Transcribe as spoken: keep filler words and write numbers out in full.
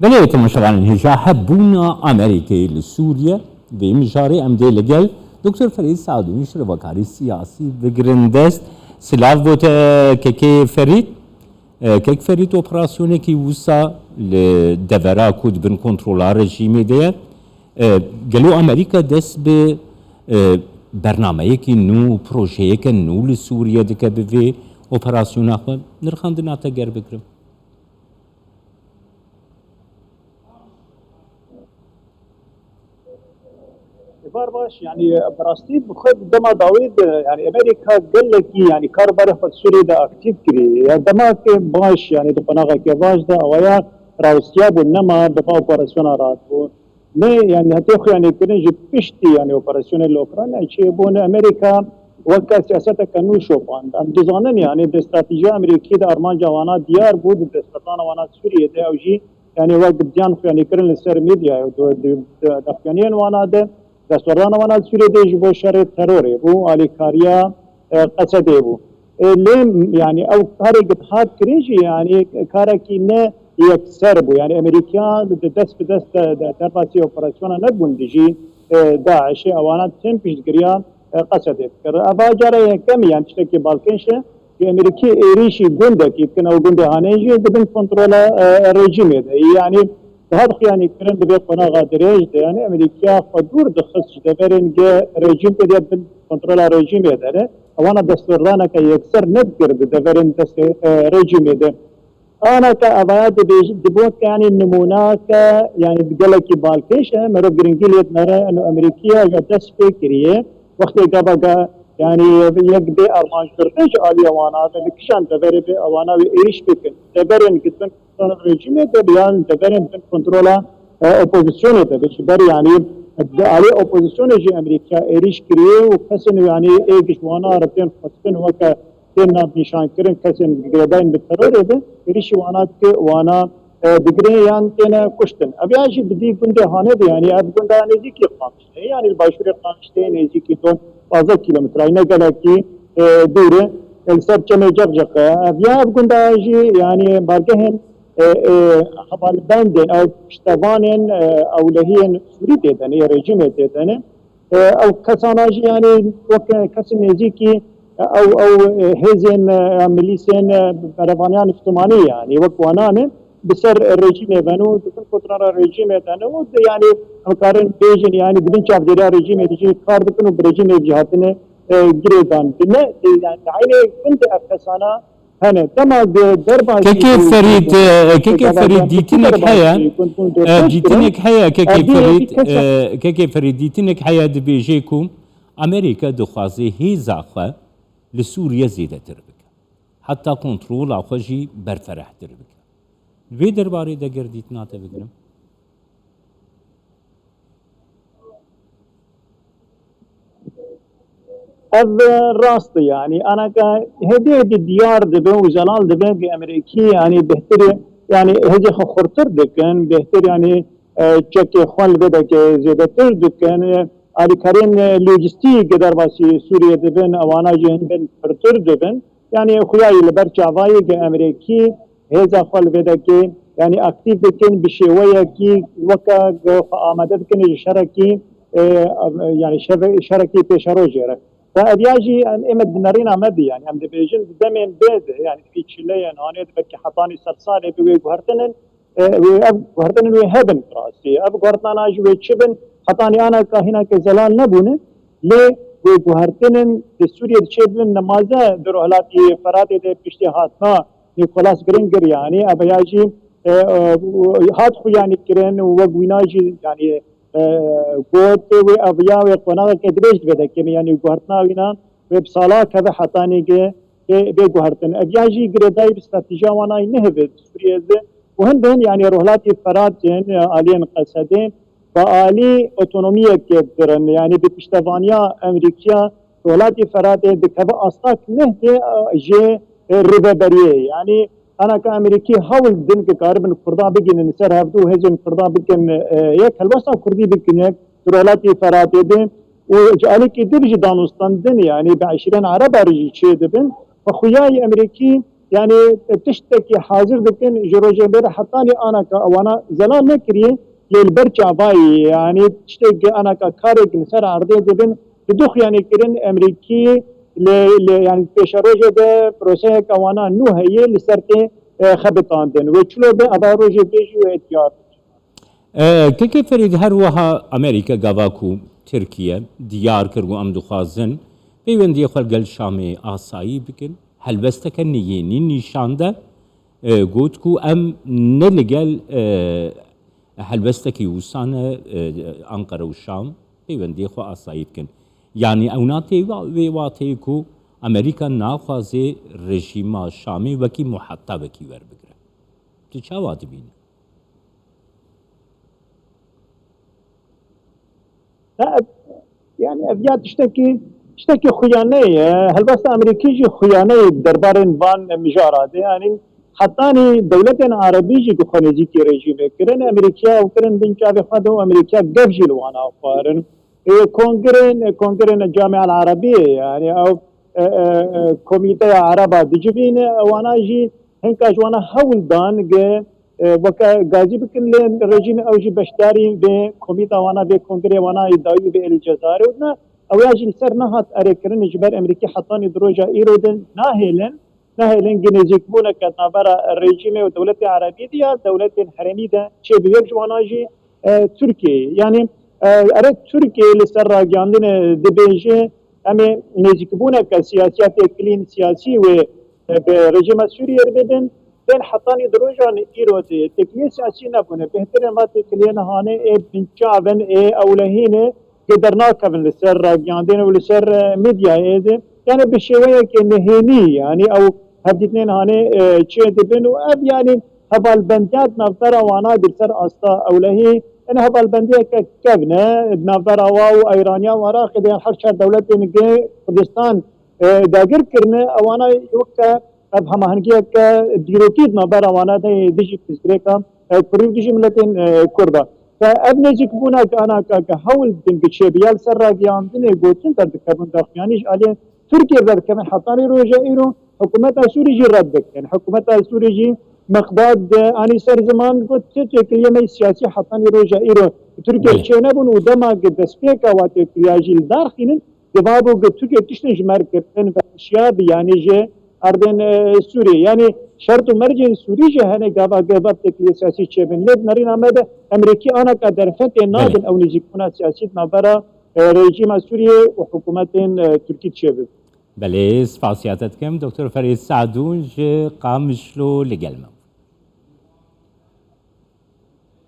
Belê, temaşevanên hêja, hebûna Amerîkayê li Sûriye, vê mijarê em dê li gel Doktor Ferîd Saedûnî, şirevekarê siyasî, bigirin dest. Silav bo te, kekê Ferîd. E, kek Ferîd, operasyonekî wisa li devera ku di bin kontrola rejîmê de ye. E, gelo Amerîka dest bi, e, bernameyekî nû, projeyeke nû li Sûriye dike bi vê operasyona xwe? Nirxandina te ger bigirim. Bar baş, yani, bi rastî bi xwe dema dawî de, yani, Amerîka gelekî, yani, karbarê xwe Sûriyê de aktîf kirî. Ya dema ke baş, yani, di qonaxeke baş de, awaya rawsiya bû, nema bi va operasyona rahat bû. Ne, yani, hetê xwe, yani, kirin ji piştî, yani, operasyonê li Ukrayna çêbûn, Amerîka weke siyaseteke nû şopand. Em dizanin, yani, di stratejiya Amerîkî de armanca wana diyar bû, di desthilatdana wana Sûriyê de ew jî, yani, wek diyan xwe, yani, kirin li ser medya, di, di, di, daxuyaniyên wana de, desthilatdana wana Sûriyê de ji bo şerê terorê bû, alîkariya, e, Qesedê bû. E, lê, yani, ew karê ku dihat kirin jî, yani, karekî ne yekser bû. Yani, Amerîka di dest bi dest de, de derbasî operasyona nebûn dijî, e, DAIŞê, ewana tim piştgiriya, e, Qesedê dikir. Eva cara yekem e, yani, tiştekî balkêş e, ku Amerîkî êrîşî gundekî dikin, ew gundê Hanê jî di bin kontrola, e, rejîmê de. Yani, daha dixuyanî kirin di vê qonaxa dirêj de, yani, Amerîka xwe dûr dixist ji deverên ge rejîm tê de bin kontrola rejîmê de ne. Ewana destwerdaneke yekser nedikir di deverên destê, e, rejîmê de. Anaka evaya dibêj-, dibo ke, yani, nimûnake, yani, gelekî balkêş e, merov giringî lê dinere, eno Amerîkiya ya dest pê kiriye. Wextê gava ga, yani, yek bê armanc girtin ji aliyê wana ve, bi kişan deverê bê ewana wê êrîş bikin. Deverên gitin rejîmê de bi yan deverên bin kontrola, e, opozisyonê de bi. Ji ber, yani, di alê opozisyonê jî Amerîka êrîş kiriye û kesên, yani, ê giş wana re tên xwestin weke tên navnîşankirin, kesên girêdayîn bi terorê de êrîşî wana dike, wana, e, digire yan têne kuştin. Ev ya jî di vî gundê Hanê de, yani, ev gunda nêzîkî Qamişlê, yani, li başûrê Qamişlê nêzîkî don pazdeh kîlometrayî, ne gelekî, e, dûr e. Li ser çemê Ceqceq e. Ev ya ev gunda jî, yani, bargehên, e, e, hevalbendên ew piştevanên, e, ewlehiyên Sûrî tê de ne, yê rejîmê tê de ne. E, ew kesana jî, yani, wek kesên nêzîkî, e, ew, ew, e, hêzên, e, milîsên, e, berevaniya niftimanî, yani, wek wanan e, bi ser rejîmê ve ne û di bin kontrola rejîmê de ne û di, yani, em karin bêjin, yani, di bin çavdêriya rejîmê de jî kar dikin û bi rejîmê jî hatine, e, girêdan. Di ne, e, yani, di eynê gund de ev kesana hene. Dema de derbasî Kekê bû, Ferîd, bû, e, kekê bû, Ferîd, derbasî, dîtinek derbasî, heye, bû, bû, e, dîtinek heye, kekê Ferîd, kes- e, kekê Ferîd, dîtinek heye dibêje ku Amerîka dixwaze hêza xwe li Sûriye zêdetir bike. Heta kontrola xwe jî berferehtir bike. Li vê derbarê de ger dîtina te bigirim. Ev rast e, yani, anaka hêdî hêdî diyar dibe û zelal dibe ku Amerîkî, yani, bêhtir e, yani, hêzê xwe xurtir dikin, bêhtir, yani, e, çekê xwe li vê deke zêdetir dikin, e, alîkariyên, e, lojîstîk derbasî Sûriyê dibin, ewana jî hin bin pirtir dibin. Yani, xuyayî li ber çavayê ku Amerîkî hêza xwe li vê dekê, yani, aktîf bikin, bi şêweyekî weke ku xwe amade dikin ji şerekî, e, yani, şeve-, şerekî pêşerojê re. Ve ev ya jî em, ême di nerîna me de, yani, em dibêjin di demên bê de, yani, di vî çileyên hanê de belkî hetanî sed salê bi wê guhertinin, e, wê ev guhertinin wê hebin bi rastî. Ev guhertinana jî wê çi bin, hetanî anaka hînake zelal nebûne, lê wê guhertinin di Sûriyê de çêbibin nemaze di Rojhilatî Feratê de piştî hatina Nicholas Gringer, yani, ev ya jî, e, e, hat xuyanî kirin û wek wîna jî, yani, e, got, wê ev ya wê qonaxeke dirêj divê de kêm, yani, guhertina wîna wê bi sala keve hetanî ge bê, bê guhertin. Ev ya jî girêdayî bi stratejiya wana yî nehêve di Sûriyê de. Û hin bin, yani, Rojhilatî Feratê, e, aliyên Qesedê, bi alî otonomiyekê dirin. Yani, bi piştevaniya Amerîkiya Rojhilatî Feratê dikeve asta ku neh dê, e, jê, e, rêveberiyê. Yani, anaka Amerîkî hewl din ku karibin Kurdan bigihînin ser hevdû û hêzên Kurdan bikin, e, yek, helwesta Kurdî bikin yek, di Rojhilatî Feratê de û ji alîkî din jî danûstandin, yani, bi eşîrên Ereba re jî çê dibin. Bi xuyayî Amerîkî Yani tiştekî hazir dikin ji rojê bêre hetanî anaka wana zelal nekiriye, lê li ber çavayî, yani tiştek anaka karek li ser erdê dibin, bi dux yani kirin Emerîkî li, li, yani pêşerojê de proseyeke wana nû heye li ser tê, e, xebitandin. Wê çilo be ava rojê bê jî wê diyar. Kekê Ferîd, her wiha Amerîka gava ku Tirkiye diyar kir ku em dixwazin peywendiyê xwe gel Şamê asayî bikin, helbesteke neyênî nîşan de, e, got ku em ne li gel, e, helbestekî wisa ne, e, Ankara û Şam peywendiyê xwe asayî bikin. Yanî ew nate wê wateyê ku Amerîka naxwaze rejîma Şamê wekî muhetabekî werbigire. Tu çawa dibînî? Yani ev ya tiştekî, tiştekî xuyane ye. Helbesta Amerîkî jî xuyane ye derbarên van mijara de. Yani hetanî dewletên Erebî jî ku xwe nêzîkî rejîmê kirin, Amerîkiya ew kirin bin çavê xwe de û Amerîkiya gef jî li wana xwarin. Ê, kongrên, kongrên Camia El Erebiyê, yani ew, e, e, e, komîteya Ereba dicivîne, ewana jî hinka ji wana hewl dan ge, e, weke gazî bikin, lê rejîmê ew jî beşdarî vê komîta wana, vê kongrê wana yê dawî vê êlî Cezayirê û ne, ew ya jî li ser nehat erêkirin ji ber Emerîkî hetanî di roja îro de nahêlin, nahêlin gi nêzîkbûneke di navbera rejîmê û dewletê Erebî de ya dewletên herêmî de çêbe. Yek ji wana jî, e, Tirkiyeyê. Yanî, e, ere Tirkiye li ser ragihandinê dibêje, em ê nêzîkbûneke siyasî ya têkiliyên siyasî wê, e, bi rejîma Sûriyê re bidin. Bên hetanî di rojan îro de têkiliyên siyasî nebûne. Bêhtirên va têkiliyên hanê ê binçav in, ê ewlehî ne, ke dernakevin li ser ragihandin û li ser, e, medyayê de. Yani bi şêweyeke nehênî, yani ew hevdîtinên hanê, e, çê dibin û ev yani hevalbendiya di navbera wana di ser asta ewlehî, yani hevalbendiyeke kevn e di navbera wa û Îraniya û Iraqê de, yani her çar dewletên ge Kurdistan, e, dagir kirine, ewana weke ev hemahengiyeke dîrokî di navbera wana de dijî pirsgirêka, e, Kurd û dijî miletên, e, Kurd e. Fe ev nêzîkbûna ke anaka ke hewl din bi çêbiya li ser ragihandinê gotin derdikevin daxuyanî ji aliyê Tirkiyê re derdikevin hetanî roja îro hikûmeta Sûrî jî red dikin. Hikûmeta Sûrî jî mexbat, e, anî ser ziman got tu têkiliyê me siyasî hetanî roja îro Tirkiye çênebûn û dema ke destpêka wa têkiliya jî li dar xînin, Di va bû ku Tirkiye tiştên ji me re girtin ve şiya bi, yanî ji erdên, e, Sûriyê. Yanî şert û mercên Sûrî jî hene gava gava têkiliyê siyasî çêbin. Lê di nerîna me de Emerîkî anaka derfetê nadin ew nêzîkbûna siyasî di navbera, e, rejîma Sûriyê û hikûmetên, e, Tirkî çêbin. Belê, spasiya te dikim. Doktor Ferîd Sadûn ji Qamişlo li gel me bû.